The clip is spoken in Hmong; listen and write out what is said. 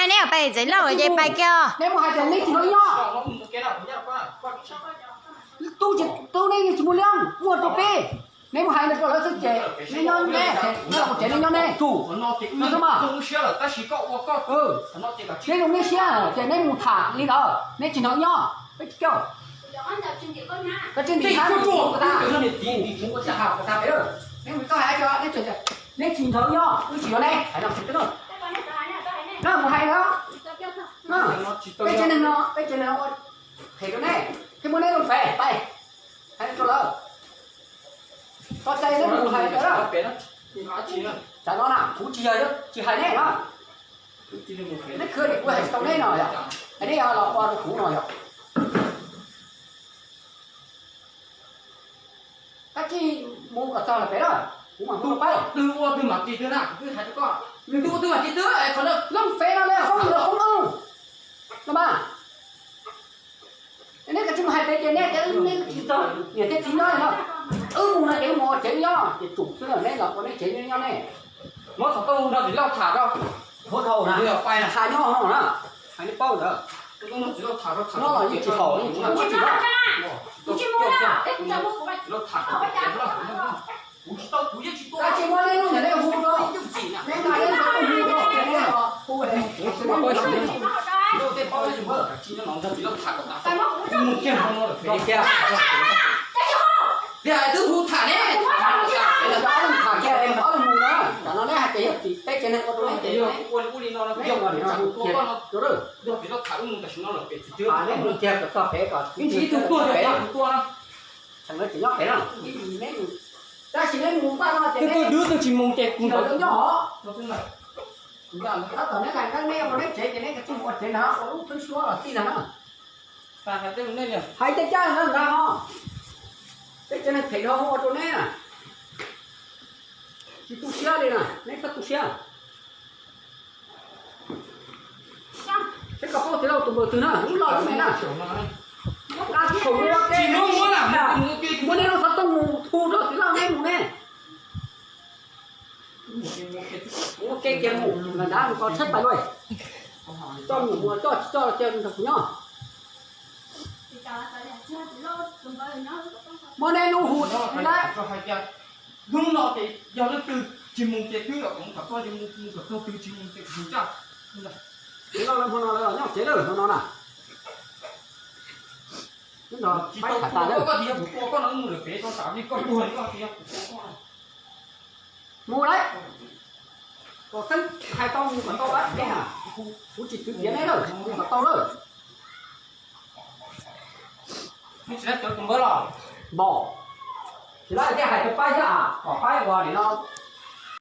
Neb pais tsev lawm ces pais kiag. Neb mus hais tias neb tsis hnov nyob. Tub, tub neb yeej tsis muaj leej muaj rau peb. Neb mus hais rau lawv xwb ces neb nyob neb, neb los tsev neb nyob neb tsum. Neb zoo neb siab ces neb mus tham li ntawd neb tsis hnov nyob peb tsis coj. Koj tsis ntim, neb mus txog hais tias neb tsis hnov nyob wb tsis yuav neb hais no. Mus hais lawm, peb tsev neeg no peb tsev neeg ua phem rau neb thiaj muab neb lub fev pais hais rau lawv. Txhob cai neb mus hais lawv. Tsam no na kuv tsis yog tsis hais neb na. Neb khwv ces kuv hais tsis tau neb no yog, hais neb los ua rau kuv no yog. Koj tsis mus kom txog lawm pem na, kuv mam hu rau pab. Twg ua twg mam tis twg na, kuv twb hais rau koj, twg ua twg mam tis twg, qhov lub fev no lawv hoob lawv hoob no mas. Neb koj tsis mus hais pem ces neb tias wb neb tsis txog niam thiab txiv nyob no. Wb mus no ces wb mus ua tsev nyob ces tsum xwb na, neb los ua neb tsev nyob neb. Muab xov tooj no tsis loj tham rau. Hu dhau na, tham nyob no na, hais neb paub ntawd. Nyob los yeej tsis haum, yeej tsis muaj tsis loj. Kuv tsis muaj, kuv yeej tsis tuaj. Koj tsis muaj neb lub ntawm neb hu rau, neb nqa neb xov tooj hu rau, neb hu rau. Mus kiag no, mus kiag. Tiag twb hu tham ne. Tham kiag ob leeg mus na, tam no neb hais tias yog tim peb tsev neeg ua rau neb ces ua li no, yog li no hu kiag rau lawm. Yog txiv loj tham wb mus tam sim no lawm pem txiv twb, neb hu kiag kom txog pem kom txiv twb tuaj pem, tseem nyob pem no. Tab sis neb mus paj no ces neb twb tsis mus ces kuv ntawd nyob hov. Tab tom neb hais neb, neb ua neb tsev ces neb tsis mus ua tsev ntag, ua lub thawj suab los tij ntag na. Hais tej caj ntawd ntag ho. Peb tsev neeg phem dhau ua rau neb na. Tsis tu siab li na, neb txhob tu siab. Peb kom paub txiv laus tus npawg twg na, lub loj lub me na. Nqa txhob ua ke, muab neb lub xov tooj mus hu rau txiv laus neb mus ne. Ua ke kiag mus, lam nrad mus kos tsheb pais luaj. Coj mus mus coj tsis coj los cia nrog kuv nyob. Muab neb lub hu li na. Hnub no ces yog leej twg tsis mus ces twb kom mus kom txog, mus kom txog twg tsis mus ces kuv mus coj. Txiv laus lawv hmo no lawv los nyob tsev lawm hmo no na. Hnub no tsis tau tuag koj tias yog kuv tua koj no mus lawm pem tau tas li koj tuag li koj tias yog kuv tua koj. Mus lawm. Kom xeeb hais tau mus kom tau pab teb na. Kuv tsis txwv tiav neb lawm, mus kom tau lawm. Npom, tsis lawv thiaj hais rau pab thiab, kom pab ua li no.